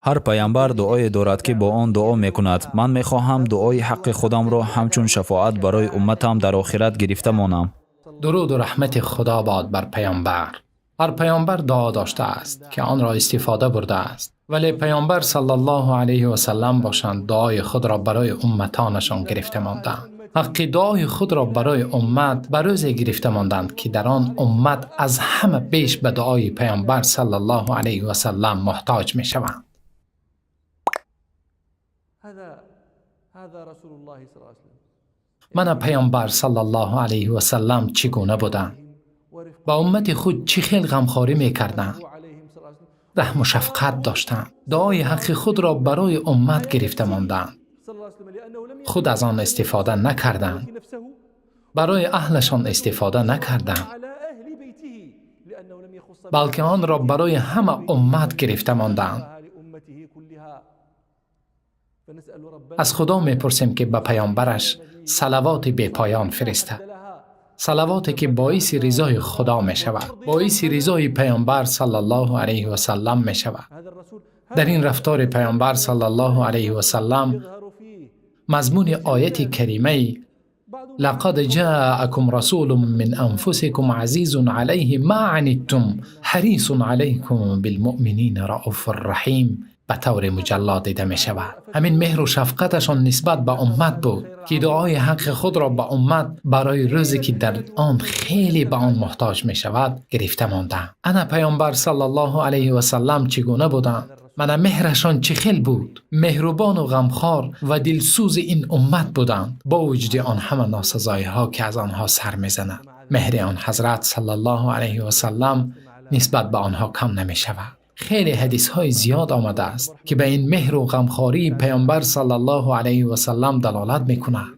Ҳар паямбар дуое дорад, ки бо он дуо мекунад. Ман мехоҳам дуои ҳаққи худамро ҳамчун шафоат барои умматам дар охират гирифта монам. Дуруду раҳмати Худо бод бар паёмбар. Ҳар паёмбар дуо доштааст, ки онро истифода бурдааст, вале паёмбар саллаллоҳу алайҳи васаллам бошанд, дуои худро барои умматонашон гирифта монданд. Ҳаққи дуои худро барои уммат ба рӯзе гирифта монданд, ки дар он уммат аз ҳама беш ба дуои паёмбар саллаллоҳу алайҳи васаллам муҳтоҷ мешаванд. Мана паёмбар саллаллоҳу алайҳи васаллам чӣ гуна буданд, ба уммати худ чӣ хел ғамхорӣ мекарданд, раҳму шафқат доштанд, дуои ҳаққи худро барои уммат гирифта монданд, худ аз он истифода накарданд, барои аҳлашон истифода накарданд, балки онро барои ҳама уммат гирифта монданд. Аз Худо мепурсем, ки ба паёмбараш салавоти бепоён фиристад, салавоте ки боиси ризои Худо мешавад, боиси ризои паёмбар саллаллоҳу алайҳи васаллам мешавад. Дар ин рафтори паёмбар саллаллоҳу алайҳи васаллам мазмуни ояти каримаи лақад ҷаакум расулун мин анфусикум азизун алайҳи ма аниттум ҳарисун алайкум билмуъминина рауфур раҳим ба таври муҷалло дида мешавад. Ҳамин меҳру шафқаташон нисбат ба уммат буд, ки дуои ҳаққи худро ба уммат барои рӯзе, ки дар он хеле ба он муҳтоҷ мешавад, гирифта монданд. Ана паёмбар саллаллоҳу алайҳи васаллам чӣ гуна буданд, мана меҳрашон чӣ хел буд. Меҳрубону ғамхор ва дилсӯзи ин уммат буданд, бо вуҷуди он ҳама носазоиҳо, ки аз онҳо сар мезанад. Меҳри он ҳазрат саллаллоҳу алайҳи васаллам нисбат ба онҳо кам намешавад. Хеле ҳадисҳои зиёд омадааст, ки ба ин меҳру ғамхории паёмбар саллаллоҳу алайҳи васаллам далолат мекунад.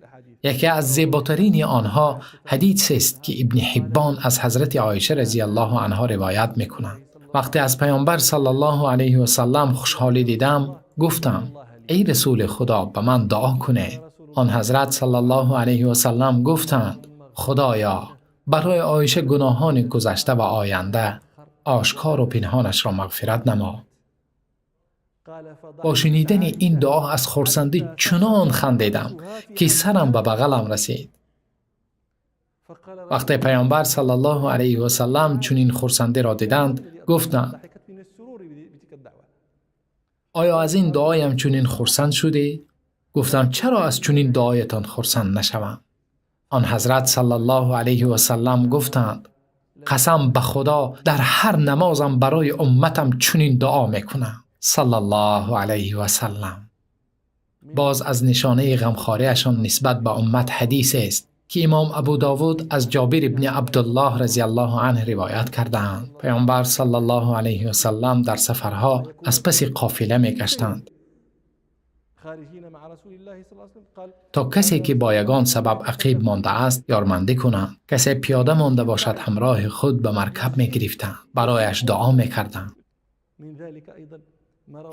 Яке аз зеботарини онҳо ҳадисест, ки Ибни Ҳиббон аз ҳазрати Оиша разияллоҳу анҳо ривоят мекунад. Вақте аз паёмбар саллаллоҳу алайҳи васаллам хушҳолӣ дидам, гуфтам: эй расули Худо, ба ман дуо кунед. Он ҳазрат саллаллоҳу алайҳи васаллам гуфтанд: Худоё, барои Оиша гуноҳони гузашта ва оянда, ошкору пинҳонашро мағфират намо. Бо шунидани ин дуо аз хурсандӣ чунон хандидам, ки сарам ба бағалам расид. Вақте паёмбар саллаллоҳу алайҳи васаллам чунин хурсандиро диданд, гуфтанд: оё аз ин дуоям чунин хурсанд шудӣ? Гуфтам: чаро аз чунин дуоятон хурсанд нашавам? Он ҳазрат саллаллоҳу алайҳи васаллам гуфтанд: қасам ба Худо, дар ҳар намозам барои умматам чунин дуо мекунам. Саллаллоҳу алайҳи васаллам. Боз аз нишонаи ғамхориашон нисбат ба уммат ҳадисест, ки имом Абу Довуд аз Ҷобир ибни Абдуллоҳ разияллоҳу анҳ ривоят кардаанд. Паёмбар саллаллоҳу алайҳи васаллам дар сафарҳо аз паси қофила мегаштанд, то касе, ки бо ягон сабаб ақиб мондааст, ёрмандӣ кунанд. Касе пиёда монда бошад, ҳамроҳи худ ба маркаб мегирифтанд, барояш дуо мекарданд.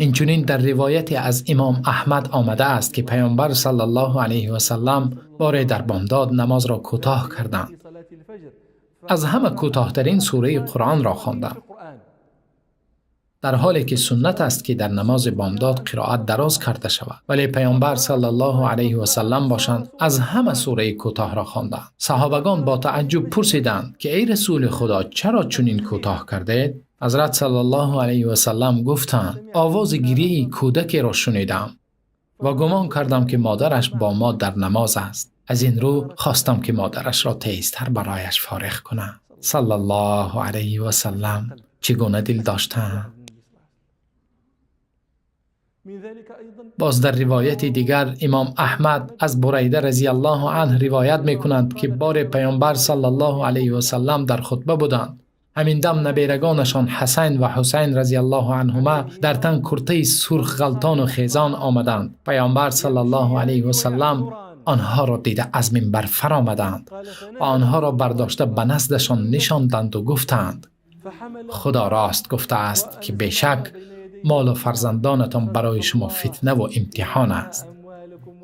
Инчунин дар ривояте аз имом Аҳмад омадааст, ки паёмбар саллаллоҳу алайҳи васаллам боре дар бомдод намозро кӯтоҳ карданд. Аз ҳама кӯтоҳтарин сураи Қуръонро хонданд, дар ҳоле ки суннат аст, ки дар намози бомдод қироат дароз карда шавад. Вале паёмбар саллаллоҳу алайҳи васаллам бошанд, аз ҳама сураи кӯтоҳро хонданд. Саҳобагон бо тааҷҷуб пурсиданд, ки эй расули Худо, чаро чунин кӯтоҳ кардед? Ҳазрат саллаллоҳу алайҳи васаллам гуфтанд: овози гирияи кӯдакеро шунидам ва гумон кардам, ки модараш бо мо дар намоз аст. Аз ин рӯ хостам, ки модарашро тезтар барояш фориғ кунам. Саллаллоҳу алайҳи васаллам чӣ гуна дил доштанд. Боз дар ривояти дигар имом Аҳмад аз Бурайда разияллоҳу анҳ ривоят мекунанд, ки боре паёмбар саллаллоҳу алайҳи васаллам дар хутба буданд. Ҳамин дам наберагонашон Ҳасан ва Ҳусайн разияллоҳу анҳума дар тан куртаи сурх ғалтону хезон омаданд. Паёмбар саллаллоҳу алайҳи васаллам онҳоро дида аз минбар фаромаданд ва онҳоро бардошта ба наздашон нишонданду гуфтанд: Худо рост гуфтааст, ки бешак молу фарзандонатон барои шумо фитнаву имтиҳон аст.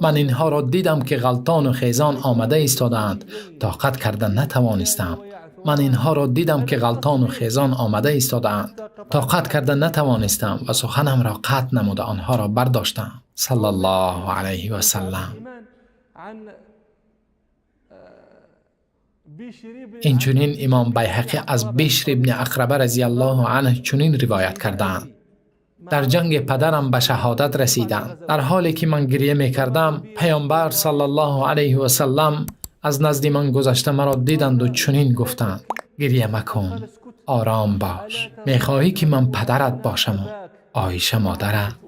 Ман инҳоро дидам, ки ғалтону хезон омада истодаанд, тоқат карда натавонистам. Ман инҳоро дидам, ки ғалтону хезон омада истодаанд. Тоқат карда натавонистам ва суханамро қатъ намуда онҳоро бардоштам. Саллаллоҳу алайҳи васаллам. Инчунин имом Байҳақӣ аз Бишр ибни Ақраба разияллоҳу анҳу чунин ривоят кардаанд: дар ҷанги падарам ба шаҳодат расидам. Дар ҳоле ки ман гирья мекардам, паёмбар саллаллоҳу алайҳи васаллам аз назди ман гузашта маро диданду чунин гуфтанд: гирья макун, ором бош. Мехоҳӣ ки ман падарат бошаму Оиша модарат?